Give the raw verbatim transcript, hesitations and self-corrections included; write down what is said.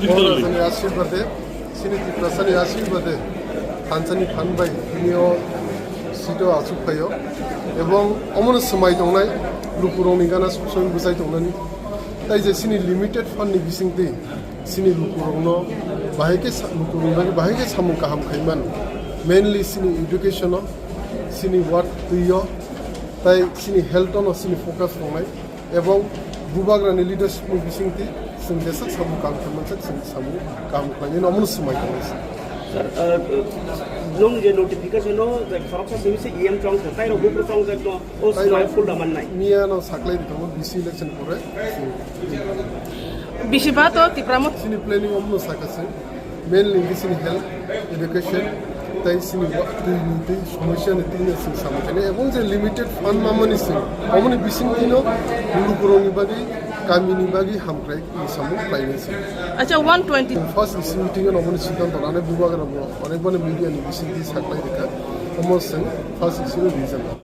Borok rajani ashirbade, chini Tiprasani ashirbade, thansani phan bai tini o seat o achuk phaio. Ebong omono swmai tongnai, lukurokni gana sumsoi bwchai tongnani. Tai je chini limited fund ni bisingtwi chini lukurokno bahai khe sa-, lukurokni bagwi bahai khe samung kaham khai mano. Mainly chini education o, chini work twi o, tai chini health o no chini focus tongnai. Ebong bubagrani leadership ni bisingtwi chwng jeswk samung kaham khlaimani chwng samung kaham khlainani omono swmai tongnai. Sir, uh, nung je notification o je khoroksa simi se E M chong se, tai rok bupru chong je no, o swmai full da mannai. Miya no saklai di tongo, B C election pore. Bisi ba to Tipra Motha. Chini planning omono sakha se. Mainly hwnkhe chini health, education, tai chini wa-, twi ni twi somosya ni twi no chwng samung khainai. Ebong je limited fund mamani chwng, omoni bisingtwi no lukurokni bagwi, kamini bagwi hamkrai ni samung khlainai chwng. Acha, one twenty. First E C meeting o omoni siddhanto lanai bubagra bo, onek bani media ni bisingtwi saklai rikha. Omo chwng first E C o rijak.